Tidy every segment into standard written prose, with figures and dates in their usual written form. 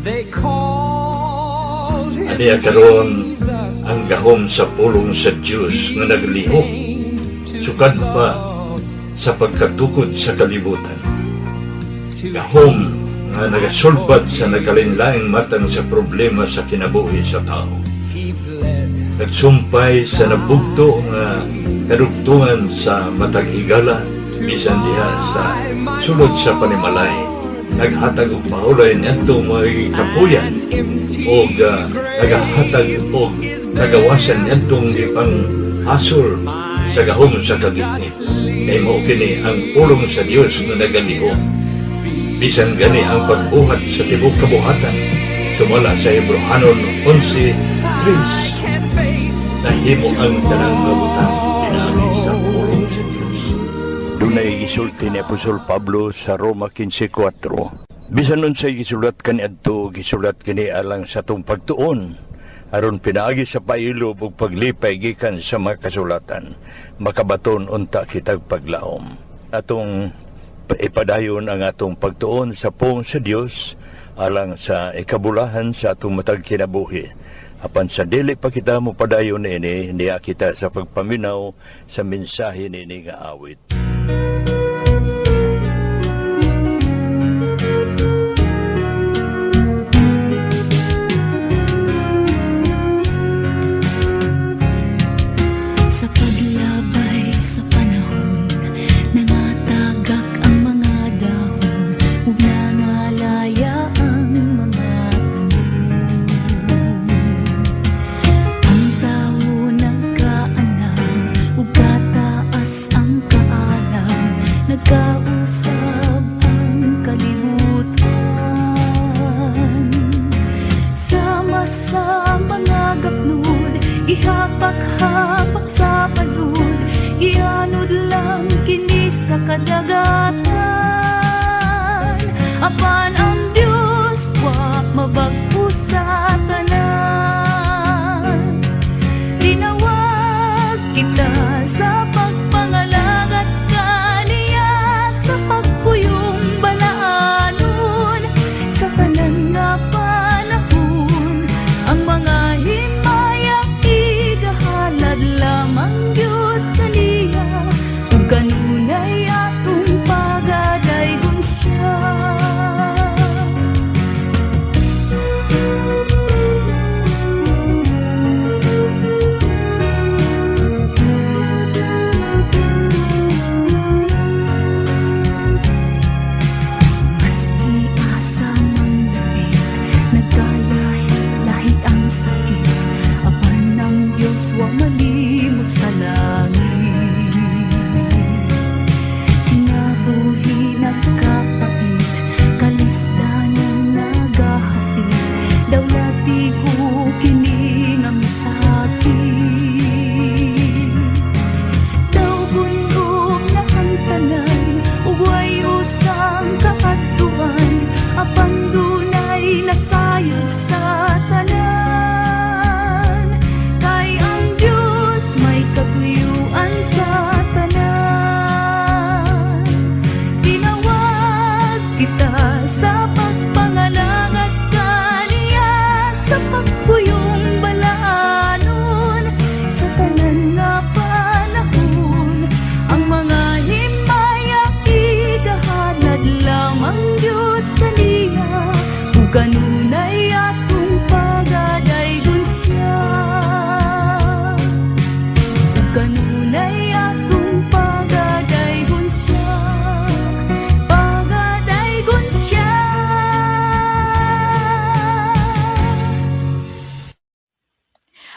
They called him Aniya karon Jesus. ang gahom sa pulong sa Dios nga naglihok sukad pa sa pagkatukod sa kalibutan. Gahom nga nagasulbad sa nagkalainlaing matang sa problema sa kinabuhi sa tao. He bled. Nagsumpay sa nabugto nga kadugtungan sa matag higala bisan diha sa sulod sa panimalay. Naghatag og pahulay niadto mga kapuyan og nagahatag og kagawasan niadtong gipang hasol sa gahom sa kagitnit. Kay mao kini ang pulong sa Dios nga nagalihok. Bisan gani ang pagbuhat sa tibuok kabuhatan, sumala sa Hebrohanon 11:3, Can't face nahimo ang tanang nga butang pinaagi sa pulong sa Dios. Dunay gisulti ni Apostol Pablo sa Roma 15:4. Bisan unsay gisulat kaniadto, gisulat kini alang sa atong pagtuon, aron pinaagi sa pailob ug paglipay gikan sa mga kasulatan, makabaton unta kitag paglaom. Atong ipadayon ang atong pagtuon sa pulong sa Dios alang sa ikabulahan sa atong matag kinabuhi. Apan sa dili pa kita mopadayon niini, niya kita sa pagpaminaw sa mensahe niini nga awit. Sa paglabay sa panahon, nangatagak ang mga dahon ug nangalaya ang mga tanom. Ang tawo nagkaanam ug kataas ang kaalam, nagkausab ang kalibutan. Sama sa mga gapnod, gihapak-hapak sa palud, gianod lang kini sa kadagatan. Apan ang Dios wa mabag-o sa tanan. Tinawag kita sa pagpangalagat kaniya, sa pagpuyong balaanon sa tanan nga panahon. Ang mga himaya igahalad lamang gyud kaniya, ug kanunay atong pagadaygon siya. Maski asa mang dapit, nagkalahi-lahi ang sakit, apan ang Diyos wa malimot sa langit. Kinabuhi nagkapait, kalisdanan nagahapit, dawlati ko kini nga misakit. Daw gundom na ang tanan ug way usang kaadtuan, apan dunay nasayod sa tanan, kay ang Dios may katuyuan sa tanan. Tinawag kita sa pagpangalagat kaniya, sa pagpuyong balaanon sa tanan nga panahon. Ang mga himaya igahalad lamang gyud kaniya, ug kanunay atong pagadaygon siya. Ug kanunay atong pagadaygon siya, pagadaygon siya.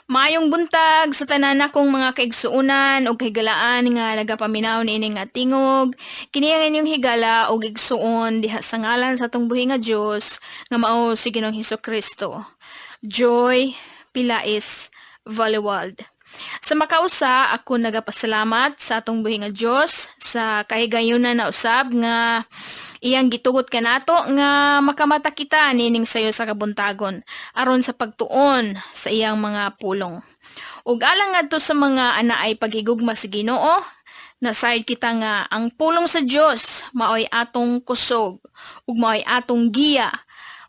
Maayong buntag sa tanan nakong mga kaigsuonan ug kahigalaan nga nagapaminaw niini nga tingog. Kini ang inyong higala ug igsuon diha sa ngalan sa atong buhi nga Dios nga mao si Ginoong Hesukristo. Joy Pilais Valewald. Sa makausa ako nagapasalamat sa atong buhi nga Dios sa kahigayunan na usab nga iyang gitugot kanato nga makamata kita nining sayo sa kabuntagon aron sa pagtuon sa iyang mga pulong. Ug alang ngadto sa mga anaay paghigugma sa Ginoo, nasayod kita nga ang pulong sa Dios maoy atong kusog ug maoy atong giya.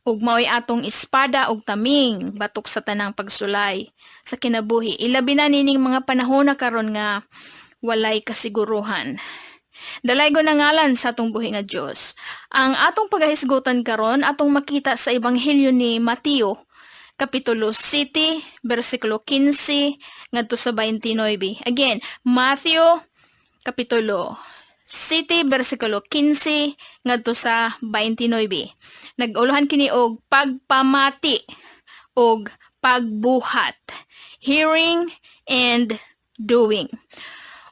Ug mao'y atong espada ug taming batok sa tanang pagsulay sa kinabuhi. Ilabi na nining mga panahon na karon nga walay kasiguruhan. Dalaygon ang ngalan sa atong buhi nga Dios. Ang atong pagahisgutan karon atong makita sa Ebanghelyo ni Mateo Kapitulo 7, bersikulo 15 ngadto sa 29. Again, Matthew Kapitulo 7, bersikulo 15 ngadto sa 29. Nag-uluhan kini og pagpamati og pagbuhat. Hearing and doing.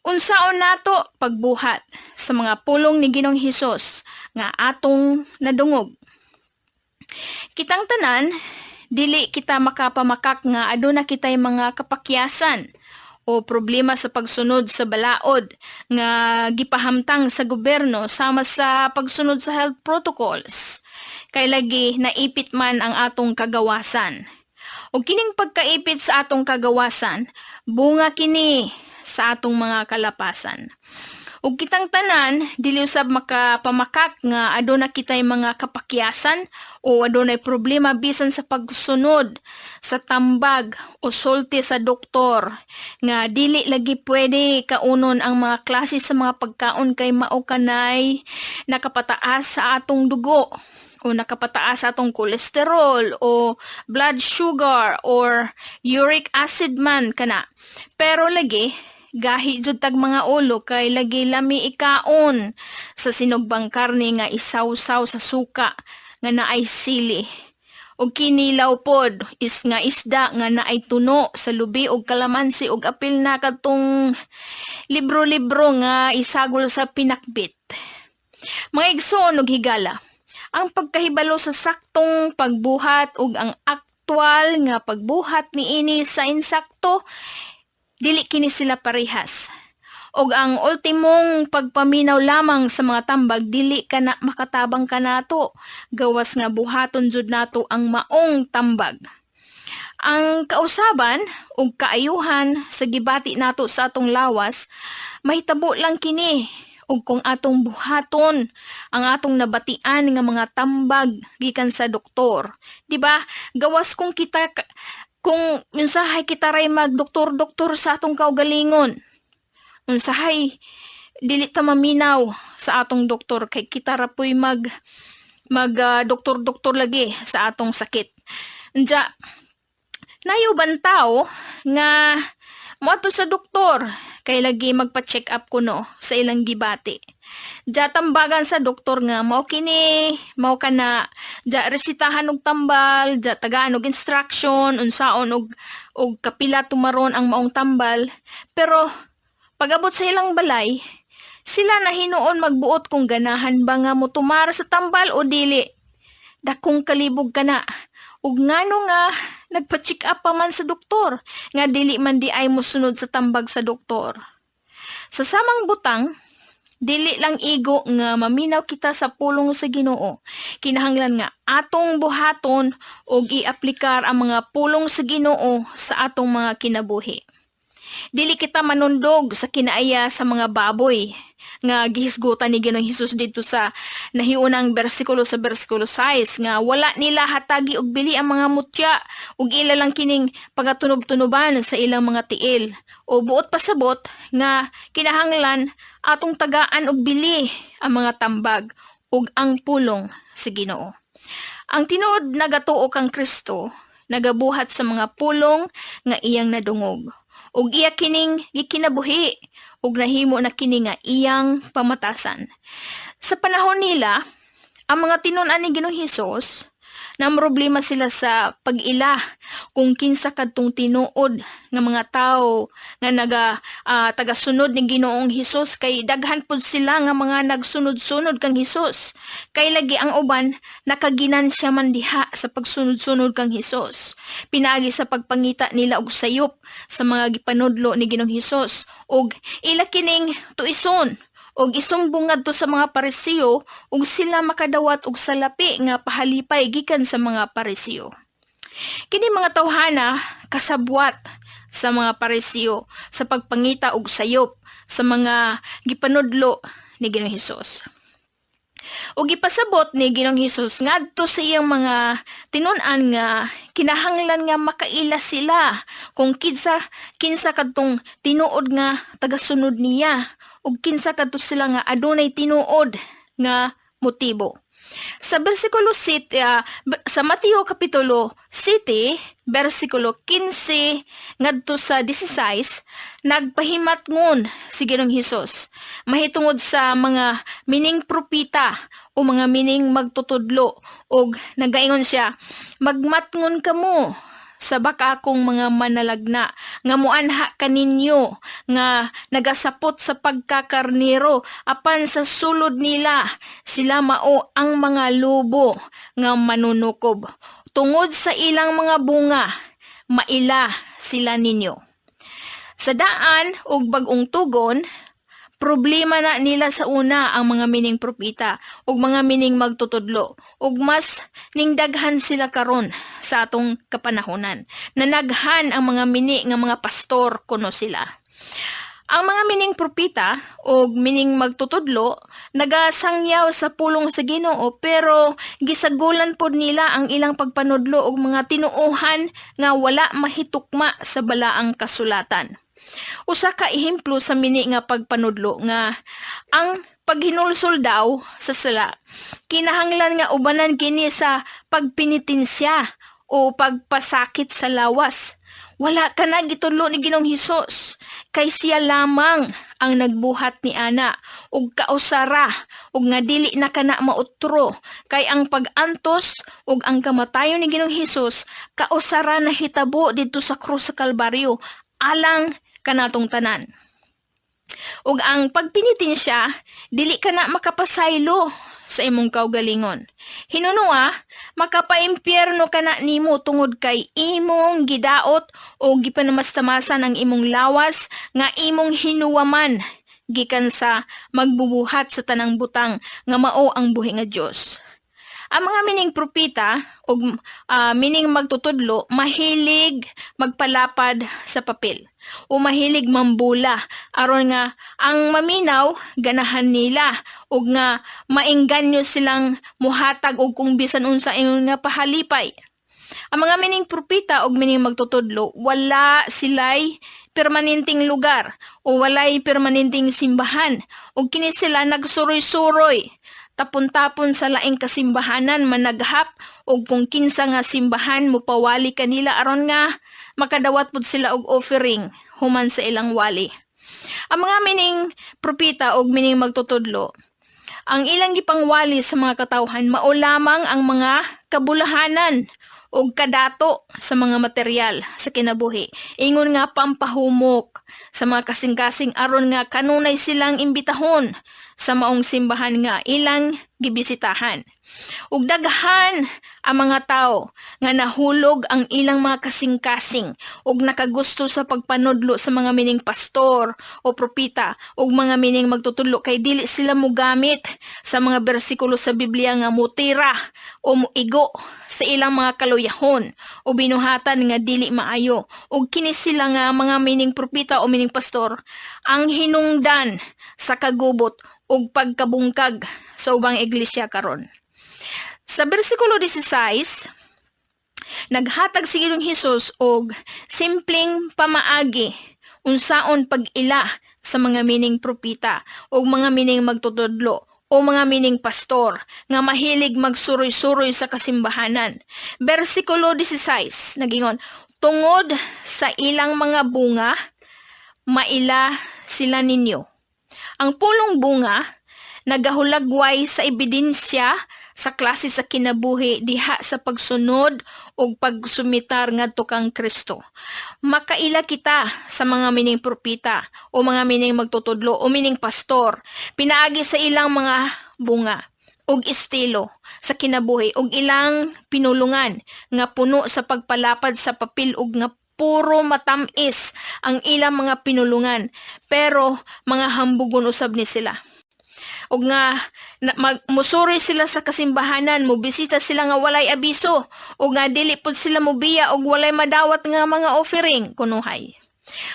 Unsaon nato pagbuhat sa mga pulong ni Ginoong Hesus nga atong nadungog? Kitang tanan, dili kita makapamakak nga aduna kitay mga kapakyasan o problema sa pagsunod sa balaod nga gipahamtang sa gobyerno sama sa pagsunod sa health protocols. Kay lagi naipit man ang atong kagawasan. Og kining pagkaipit sa atong kagawasan, bunga kini sa atong mga kalapasan. Ug kitang tanan dili usab makapamakak nga aduna kitay mga kapakyasan o adunay problema bisan sa pagsunod sa tambag o sulti sa doktor nga dili lagi pwede kaunon ang mga klase sa mga pagkaon kay mao kanay nakapataas sa atong dugo o nakapataas sa atong kolesterol o blood sugar or uric acid man kana. Pero lagi gahi jud tag mga ulo kay lagi lami ikaon sa sinugbang karne nga isawsaw sa suka nga naay sili. Og kinilaw pod is nga isda nga naay tuno sa lubi og kalamansi og apil na kadtong libro-libro nga isagol sa pinakbit. Mga igsoon og higala, ang pagkahibalo sa saktong pagbuhat ug ang aktual nga pagbuhat niini sa insakto, dili kini sila parehas. Og ang ultimong pagpaminaw lamang sa mga tambag, dili kana makatabang kanato, gawas nga buhaton jud nato ang maong tambag. Ang kausaban ug kaayuhan sa gibati nato sa atong lawas mahitabo lang kini ug kung atong buhaton ang atong nabatian nga mga tambag gikan sa doktor. Di ba? Gawas kung kita kung unsahay kita ray magdoktor-doktor sa atong kaugalingon. Unsahay dili ta maminaw sa atong doktor kay kita ra po'y mag mag doktor-doktor lagi sa atong sakit. Unja, nayo ban tao nga moadto sa doktor kay lagi magpa-check up kuno sa ilang gibati? Diya tambagan sa doktor nga mao kini, mao kana, diya resitahan og tambal, diya tagaan og instruction unsaon og kapila tumaron ang maong tambal. Pero pag-abot sa ilang balay, sila na hinuon magbuot kung ganahan ba nga motumar sa tambal o dili. Dakong kalibog kana. Ug ngano nga nagpa-check up pa man sa doktor nga dili man diay mosunod sa tambag sa doktor? Sa samang butang, dili lang igo nga maminaw kita sa pulong sa Ginoo. Kinahanglan nga atong buhaton ug iaplikar ang mga pulong sa Ginoo sa atong mga kinabuhi. Dili kita manundog sa kinaaya sa mga baboy nga gihisgutan ni Ginoong Hesus didto sa nahiunang bersikulo sa bersikulo 6, nga wala nila hatagi og bili ang mga mutya ug ila lang kining pagatunob-tunoban sa ilang mga tiil. O buot pasabot nga kinahanglan atong tagaan og bili ang mga tambag ug ang pulong sa Ginoo. Ang tinuod nagatuo kang Kristo nagabuhat sa mga pulong nga iyang nadungog ug iya kining gikinabuhi ug nahimo na kini nga iyang pamatasan. Sa panahon nila, ang mga tinun-an ni Ginoong Hesus, na problema sila sa pag-ila kung kinsa kadtong tinuod nga mga tawo nga naga tagasunod ni Ginoong Hesus, kay daghan pud sila nga mga nagsunod-sunod kang Hesus. Kay lagi ang uban nakaginansya man diha sa pagsunod-sunod kang Hesus pinaagi sa pagpangita nila og sayop sa mga gipanudlo ni Ginoong Hesus ug ila kining tuison og isumbong ngadto sa mga Parisiyo ug sila makadawat og salapi nga pahalipay gikan sa mga Parisiyo. Kini mga tawhana kasabwat sa mga Parisiyo sa pagpangita og sayop sa mga gipanudlo ni Ginoong Hesus. Ug gipasabot ni Ginoong Hesus ngadto sa iyang mga tinun-an nga kinahanglan nga makaila sila kung kinsa kinsa kadtong tinuod nga tagasunod niya ug kinsa kadto sila nga adunay tinuod nga motibo. Sa bersikulo 7, sa Mateo kapitulo 7, bersikulo 15 ngadto sa 16, nagpahimatngon si Ginoong Hesus mahitungod sa mga mining propita o mga mining magtutudlo, og nagaingon siya, "Magmatngon kamo sa bakakong mga manalagna nga muanha kaninyo nga nagasapot sa pagkakarniro, apan sa sulod nila sila mao ang mga lobo nga manunukob. Tungod sa ilang mga bunga maila sila ninyo." Sa Daan ug Bag-ong Tugon, problema na nila sa una ang mga mining propita ug mga mining magtutudlo, ug mas ningdaghan sila karon sa atong kapanahonan. Nanaghan ang mga mini nga mga pastor kuno sila. Ang mga mining propita o mining magtutudlo nagasangyaw sa pulong sa Ginoo, pero gisagulan pod nila ang ilang pagpanudlo og mga tinuohan nga wala mahitukma sa balaang kasulatan. Usa ka ehemplo sa mini nga pagpanudlo nga ang paghinulsol daw sa sala kinahanglan nga ubanan kini sa pagpinitensya o pagpasakit sa lawas. Wala ka na gitudlo ni Ginoong Hesus kay siya lamang ang nagbuhat ni ana ug kausara ug nga dili na kana mautro, kay ang pag-antos ug ang kamatayon ni Ginoong Hesus kausara nahitabo didto sa krus sa Kalbaryo alang kanatong tanan. Ug ang pagpinitensya dili ka na makapasaylo sa imong kaugalingon. Hinunua, makapaimpyerno ka na nimo tungod kay imong gidaot o gipanamastamasan ang imong lawas nga imong hinuwaman gikan sa magbubuhat sa tanang butang nga mao ang buhi nga Dios. Ang mga mining propita ug mining magtutudlo mahilig magpalapad sa papel o mahilig mambula aron nga ang maminaw ganahan nila ug nga maengganyo silang muhatag og kung bisan unsa ingon nga pahalipay. Ang mga mining propita ug mining magtutudlo, wala sila'y permanenteng lugar o walay permanenteng simbahan, ug kini sila nagsuroy-suroy tapon-tapon sa laing kasimbahanan, managhap og kung kinsa nga simbahan mopawali kanila aron nga makadawat pud sila og offering human sa ilang wali. Ang mga mining propita og mining magtutudlo, ang ilang gipangwali sa mga katawhan mao lamang ang mga kabulahanan og kadato sa mga material sa kinabuhi. Ingon nga pampahumok sa mga kasing-kasing aron nga kanunay silang imbitahon sa maong simbahan nga ilang gibisitahan. Ug daghan ang mga tao nga nahulog ang ilang mga kasing-kasing ug nakagusto sa pagpanudlo sa mga mining pastor o propita ug mga mining magtutudlo kay dili sila mogamit sa mga bersikulo sa Biblia nga mutira o muigo sa ilang mga kaluyahon o binuhatan nga dili maayo. Ug kini sila nga mga mining propita o mining pastor ang hinungdan sa kagubot ug pagkabungkag sa ubang iglesia karon. Sa bersikulo 16, naghatag si Ginoong Hesus og simpleng pamaagi unsaon pag-ila sa mga mining propita o mga mining magtutudlo o mga mining pastor nga mahilig magsuroy-suroy sa kasimbahanan. Bersikulo 16, nagingon, "Tungod sa ilang mga bunga, maila sila ninyo." Ang pulong bunga nagahulagway sa ebidensya sa klase sa kinabuhi diha sa pagsunod o pagsumitar ngadto kang Kristo. Makaila kita sa mga mining propita o mga mining magtutudlo o mining pastor pinaagi sa ilang mga bunga ug estilo sa kinabuhi ug ilang pinulungan nga puno sa pagpalapad sa papel ug nga puro matamis ang ilang mga pinulungan, pero mga hambugon usab ni sila, ug nga musuri sila sa kasimbahanan, mobisita sila nga walay abiso, ug nga dili pud sila mobiya og walay madawat nga mga offering kunuhay.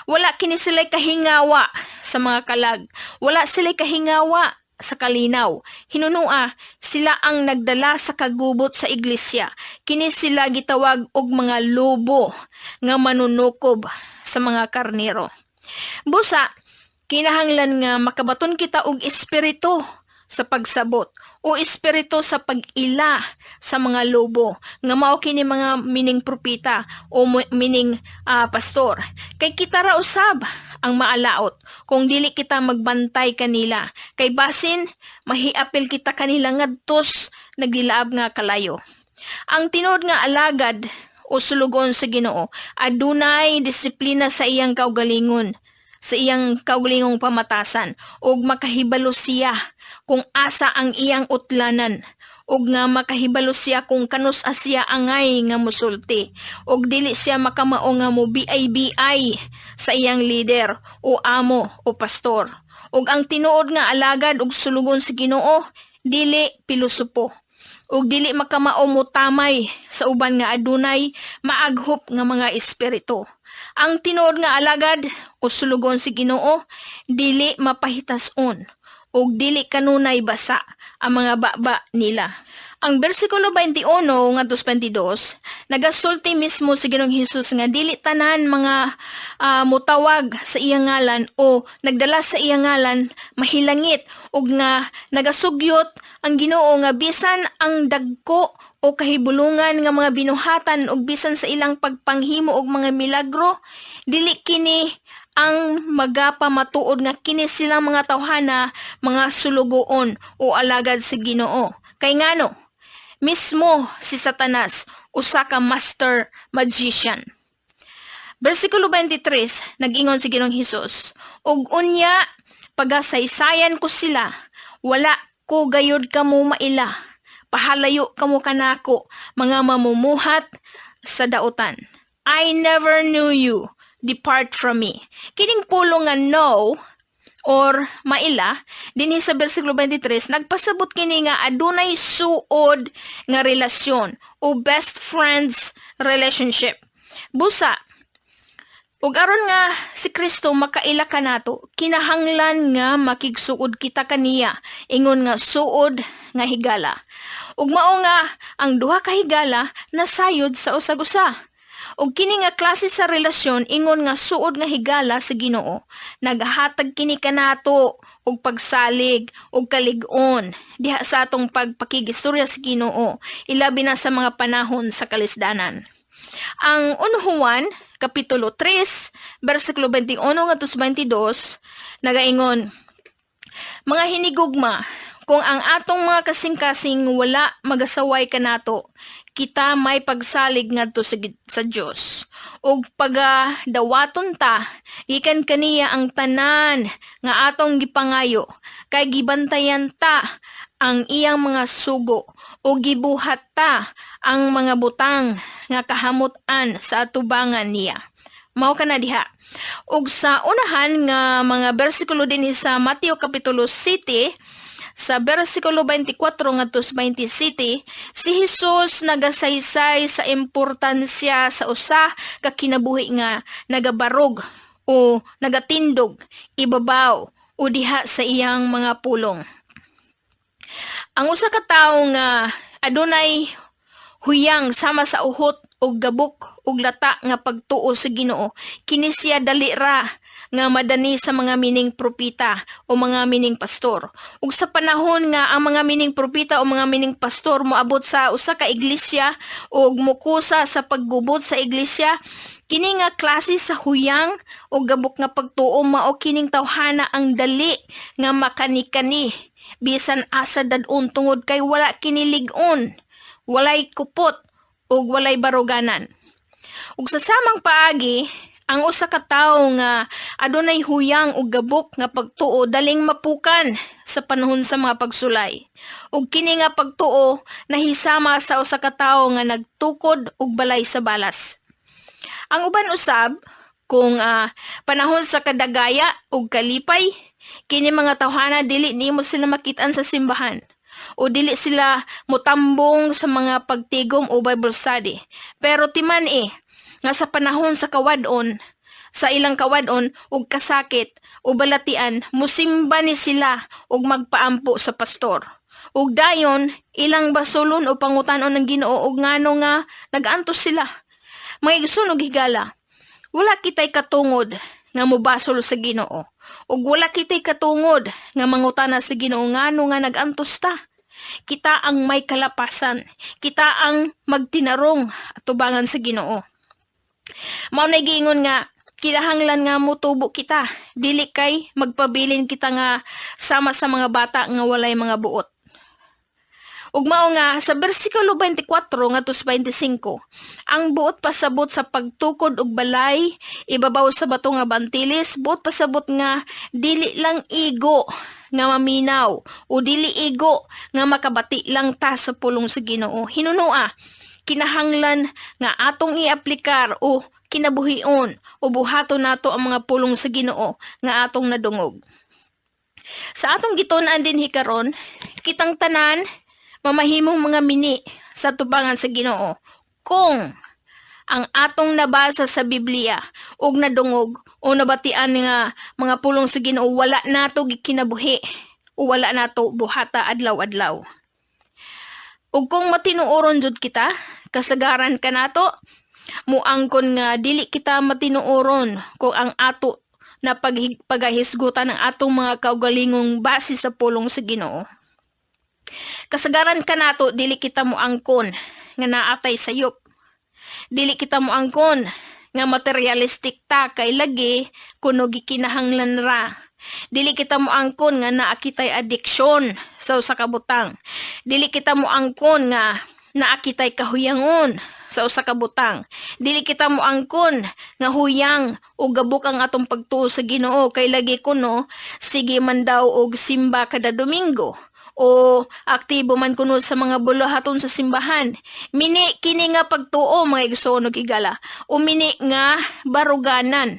Wala kini sila kahingawa sa mga kalag. Wala sila kahingawa sa kalinaw. Hinunua, sila ang nagdala sa kagubot sa iglesia. Kini sila gitawag og mga lobo nga manunukob sa mga karnero. Busa, kinahanglan nga makabaton kita og espiritu sa pagsabot o espiritu sa pag-ila sa mga lobo nga mao kini mga mining propeta o mining pastor, kay kita ra usab ang maalaot kung dili kita magbantay kanila, kay basin mahiapil kita kanila ngadtos nagdilaab nga kalayo. Ang tinuod nga alagad o sulugon sa Ginoo adunay disiplina sa iyang kaugalingon, sa iyang kaugalingong pamatasan, ug makahibalo siya kung asa ang iyang utlanan, ug nga makahibalo siya kung kanus-a siya angay nga musulti, ug dili siya makamao nga mo BIBI sa iyang leader o amo o pastor. Ug ang tinuod nga alagad ug sulugon sa Ginoo dili pilosopo ug dili makamao mo tamay sa uban nga adunay maaghop nga mga espiritu. Ang tinuod nga alagad o sulugon sa Ginoo dili mapahitason ug dili kanunay basa ang mga baba nila. Ang bersikulo 21 ngadto 22, nagasulti mismo si Ginoong Hesus nga dili tanan mga mutawag sa iyang ngalan o nagdala sa iyang ngalan mahilangit, ug nga nagasugyot ang Ginoo nga bisan ang dagko o kahibulungan nga mga binuhatan ug bisan sa ilang pagpanghimo og mga milagro, dili kini ang magapamatuod nga kini silang mga tawhana mga sulugoon o alagad sa Ginoo. Kay ngano? Mismo si Satanas usa ka master magician. Bersikulo 23, nag-ingon si Ginoong Hesus, "Ug unya pagasaysayan ko sila, wala ko gayud kamo maila. Pahalayo kamo kanako, mga mamumuhat sa dautan. I never knew you. Depart from me." Kining pulong nga "know" or "maila" dinhi sa bersikulo 23, nagpasabot kini nga adunay suod nga relasyon o best friends relationship. Busa, ug aron nga si Kristo makaila kanato, kinahanglan nga makigsuod kita kaniya ingon nga suod nga higala. Ug mao nga ang duha ka higala nasayod sa usag-usa. Ug kini nga klase sa relasyon ingon nga suod nga higala sa Ginoo, nagahatag kini kanato og pagsalig ug kalig-on diha sa atong pagpakigistorya sa Ginoo, ilabi na sa mga panahon sa kalisdanan. Ang 1 Juan, Kapitulo 3, versikulo 21 ngadto sa 22, nagaingon, "Mga hinigugma, kung ang atong mga kasing-kasing wala magasaway kanato, kita may pagsalig ngadto sa Dios. Ug pagadawaton ta gikan kaniya ang tanan nga atong gipangayo, kay gibantayan ta ang iyang mga sugo o gibuhat ta ang mga butang nga kahamutan sa atubangan niya." Mao kana diha. Ug sa unahan nga mga bersikulo dinhi sa Mateo Kapitulo 7, sa bersikulo 24 ngadto sa 27, si Jesus nagasaysay sa importansya sa usa ka kinabuhi nga nagabarog o nagatindog ibabaw o diha sa iyang mga pulong. Ang usa ka tawo nga adunay huyang sama sa uhot og gabok og lata nga pagtuo sa Ginoo, kini siya dali ra nga madani sa mga mining propeta o mga mining pastor. Ug sa panahon nga ang mga mining propeta o mga mining pastor moabot sa usa ka iglesia ug mukusa sa paggubot sa iglesia, kini nga klase sa huyang o gabok nga pagtuo, mao kining tawhana ang dali nga makanikani bisan asa dad-on, tungod kay wala kini lig-on, walay kupot ug walay baruganan. Ug sa samang paagi, ang usa ka tawo nga adunay huyang ug gabok nga pagtuo daling mapukan sa panahon sa mga pagsulay. Ug kini nga pagtuo nahisama sa usa ka tawo nga nagtukod og balay sa balas. Ang uban usab, kung panahon sa kadagaya ug kalipay, kini mga tawhana dili nimo sila makitaan sa simbahan o dili sila motambong sa mga pagtigom o Bible study. Pero timan eh, nga sa panahon sa kawad-on, sa ilang kawadon ug kasakit o balatian, musimba ni sila ug magpaampo sa pastor. Ug dayon ilang basolon o pangutanon ng Ginoo og ngano nga nag-antos sila. Mga igsoon ug higala, wala kitay katungod nga mobasol sa Ginoo ug wala kitay katungod nga mangutana sa Ginoo ngano nga nag-antos ta. Kita ang may kalapasan, kita ang magtinarong atubangan sa Ginoo. Mao na giingon nga kinahanglan nga motubo kita, dili kay magpabilin kita nga sama sa mga bata nga walay mga buot. Ug mao nga sa bersikulo 24 ngadto sa 25, ang buot pasabot sa pagtukod og balay ibabaw sa bato nga bantilis, buot pasabot nga dili lang igo nga maminaw o dili igo nga makabati lang ta sa pulong sa Ginoo. Hinunua, kinahanglan nga atong iaplikar o kinabuhion o buhaton nato ang mga pulong sa Ginoo nga atong nadungog. Sa atong gitun-an dinhi karon, kitang tanan mamahimong mga mini sa tubangan sa Ginoo kung ang atong nabasa sa Biblia ug nadungog o nabatian nga mga pulong sa Ginoo wala nato gikinabuhi o wala nato buhata adlaw-adlaw. Ug kung matinuoron jud kita, kasagaran kanato, muangkon nga dili kita matinuoron kung ang ato na pagahisgutan ang atong mga kaugalingong base sa pulong sa Ginoo. Kasagaran kanato, dili kita moangkon nga naatay sayop. Dili kita moangkon nga materialistic ta kay lagi kuno gikinahanglan ra. Dili kita moangkon nga naa kitay addiction sa usa ka butang. Dili kita moangkon nga naa kitay kahuyangon sa usa ka butang. Dili kita moangkon nga huyang o gabok ang atong pagtuo sa Ginoo kay lagi kuno sige man daw og simba kada Domingo o aktibo man kuno sa mga buluhaton sa simbahan. Mini kini nga pagtuo, mga igsoon ug higala, o mini nga baruganan.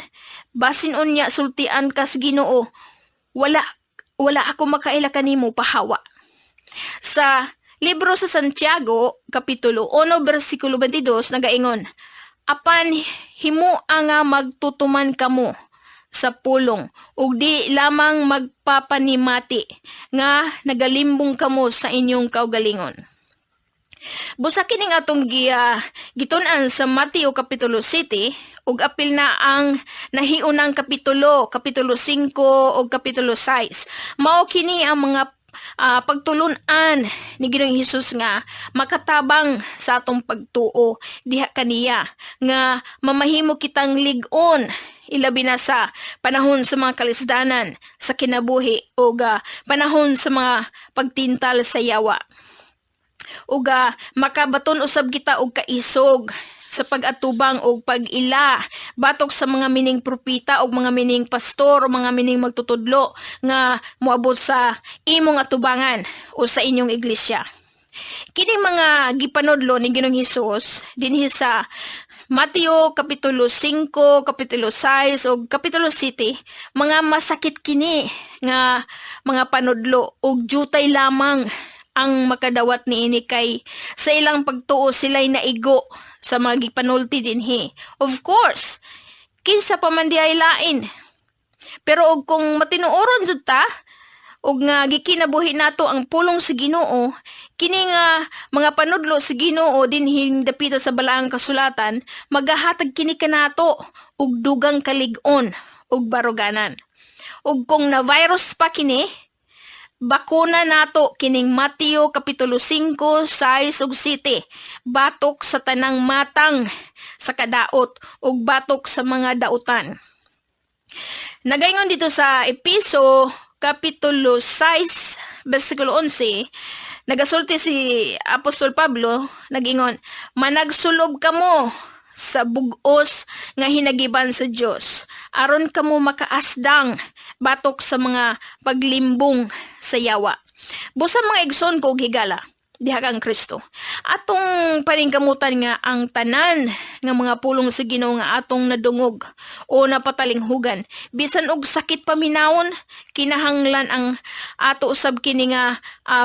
Basin unya sultian ka sa Ginoo, "Wala, wala ako makaila kanimo, pahawa." Sa libro sa Santiago, Kapitulo 1, versikulo 22, nagaingon, "Apan himo nga magtutuman kamo sa pulong ug di lamang magpapanimati nga nagalimbong kamo sa inyong kaugalingon." Busa kining atong gitun-an sa Mateo Kapitulo 7 ug apil na ang nahiunang kapitulo, Kapitulo 5 ug Kapitulo 6. Mao kini ang mga pagtulun-an ni Ginoong Hesus nga makatabang sa atong pagtuo diha kaniya nga mamahimo kitang lig-on, ilabi na sa panahon sa mga kalisdanan sa kinabuhi o panahon sa mga pagtintal sa yawa ug makabaton usab kita og kaisog sa pag-atubang og pag-ila batok sa mga mining propeta og mga mining pastor o mga mining magtutudlo nga moabot sa imong atubangan o sa inyong iglesia. Kining mga gipanudlo ni Ginoong Hesus dinhi sa Mateo Kapitulo 5, Kapitulo 6 ug Kapitulo 7, mga masakit kini nga mga panudlo ug jutay lamang ang makadawat niini kay sa ilang pagtuo sila'y naigo sa mga gipanulti dinhi. Of course, kinsa pa man diay lain. Pero og kung matinuoron jud ta ug nga gikinabuhi nato ang pulong sa Ginoo, kini nga mga panudlo sa Ginoo dinhi dapita sa Balaang Kasulatan, magahatag kini kanato og dugang kalig-on ug baruganan. Ug kung na virus pa kini, bakuna nato kining Mateo Kapitulo 5, 6 ug 7 batok sa tanang matang sa kadaot ug batok sa mga dautan. Nagaingon dito sa Epeso Kapitulo 6 versikulo 11, nagasulti si Apostol Pablo, nagingon, "Managsulob kamo sa bugos nga hinagiban sa Dios aron kamo makaasdang batok sa mga paglimbong sa yawa." Busa, mga igsoon ko ug higala diha kang Kristo, atong paningkamutan nga ang tanan nga mga pulong sa Ginoo nga atong nadungog o napatalinghugan, bisan og sakit paminawon, kinahanglan ang ato usab kini nga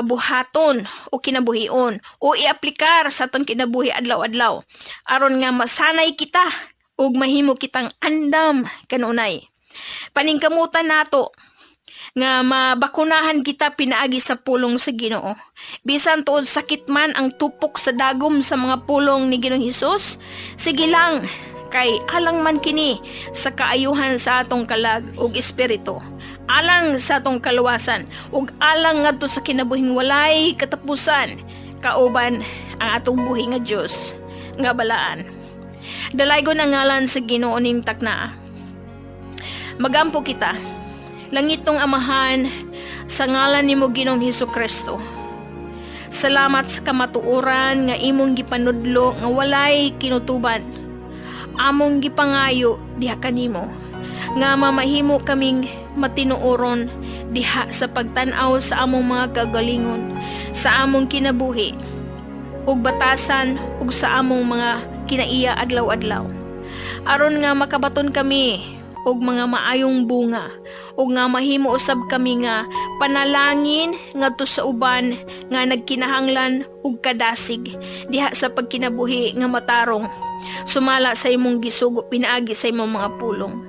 buhaton o kinabuhion o iaplikar sa atong kinabuhi adlaw-adlaw aron nga masanay kita. Ug mahimo kitang andam kanunay. Paningkamutan nato nga mabakunahan kita pinaagi sa pulong sa Ginoo. Bisan tuod sakit man ang tupok sa dagom sa mga pulong ni Ginoong Hesus, sige lang kay alang man kini sa kaayuhan sa atong kalag ug espiritu. Alang sa atong kaluwasan ug alang ngadto sa kinabuhing walay katapusan kauban ang atong buhi nga Dios nga balaan. Dalaygon ang ngalan sa Ginoo ning taknaa. Magampo kita. Langitnong Amahan, sa ngalan nimo Ginoong Hesus Kristo. Salamat sa kamatuoran nga imong gipanudlo nga walay kinutuban. Among gipangayo diha kanimo nga mamahimo kaming matinuoron diha sa pagtan-aw sa among mga kagalingon, sa among kinabuhi ug batasan ug sa among mga kinaiya adlaw-adlaw. Aron nga makabaton kami og mga maayong bunga ug nga mahimo usab kami nga panalangin ngadto sa uban nga nagkinahanglan og kadasig diha sa pagkinabuhi nga matarong sumala sa imong gisugo pinaagi sa imong mga pulong.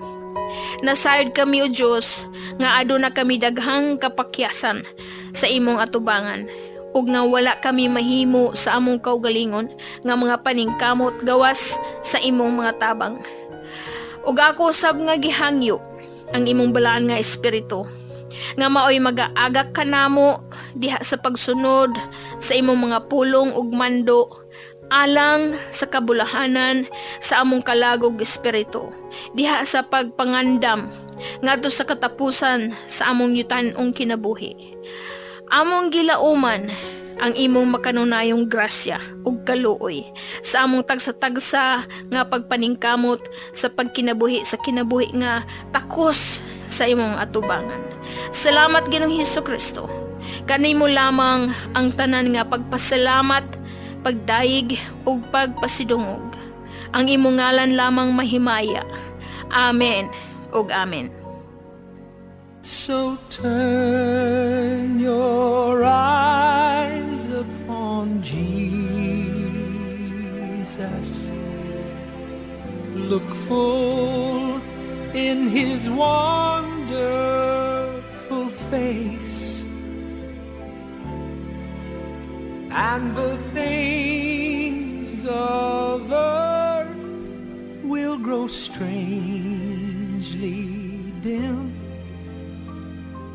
Nasayod kami, O Dios, nga aduna kami daghang kapakyasan sa imong atubangan ug nga wala kami mahimo sa among kaugalingon nga mga paningkamot gawas sa imong mga tabang. Ug ako sab nga gihangyo ang imong balaan nga espiritu nga maoy magaagak kanamo diha sa pagsunod sa imong mga pulong ug mando alang sa kabulahanan sa among kalagog espiritu diha sa pagpangandam ngadto sa katapusan sa among yutan-ong kinabuhi. Among gilauman ang imong makanunayong grasya ug kaluoy sa among tagsa-tagsa nga pagpaningkamot sa pagkinabuhi sa kinabuhi nga takos sa imong atubangan. Salamat, Ginoong Hesus Kristo. Kanimo lamang ang tanan nga pagpasalamat, pagdayeg ug pagpasidungog. Ang imong ngalan lamang mahimaya. Amen ug amen. So turn your eyes upon Jesus. Look full in his wonderful face, and the things of earth will grow strangely dim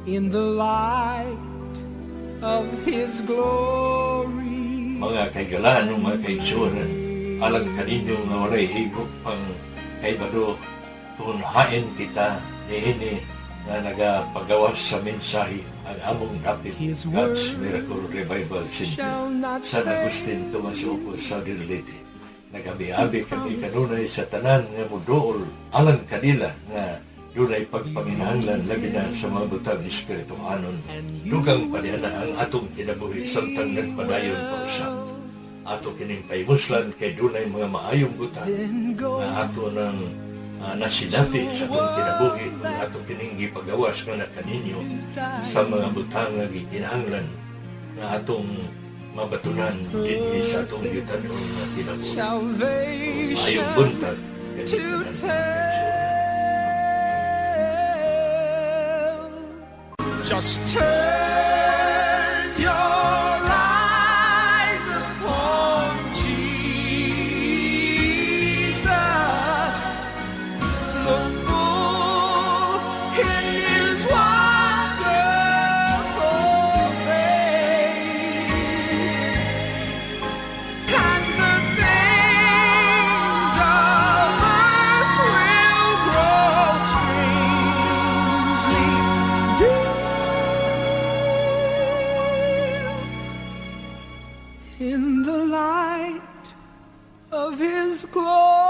in the light of his glory. Mga kahigalaan, mga kaigsuonan, alang kaninyo nga walay higop pang kaibalo kung hain kita niini nga nagapagawas sa mensahe ang among dapit His God's word Miracle Revival Center, shall not San Agustin, Tomas Opo, Southern Leyte. Nagabi-abi kami kanunay sa tanan nga muduol alang kanila nga dunay pagpanginahanglan, labi na sa mga butang espirituhanon. Dugang paniana ang atong kinabuhi samtang nagpadayon pa usab. Ato kining pahimuslan kay dunay mga maayong butang Then go nga ato ng nasinati sa atong kinabuhi kung ato kining gipagawas nga kaninyo sa mga butang nga gikinahanglan nga atong mabatunan dinhi sa atong yutanon nga kinabuhi. Salvation Maayong buntag to kaninyong tanan. tell. Just turn your eyes upon Jesus. Look full in his wonderful face, and the things of earth will grow strangely dim in the light of his glory.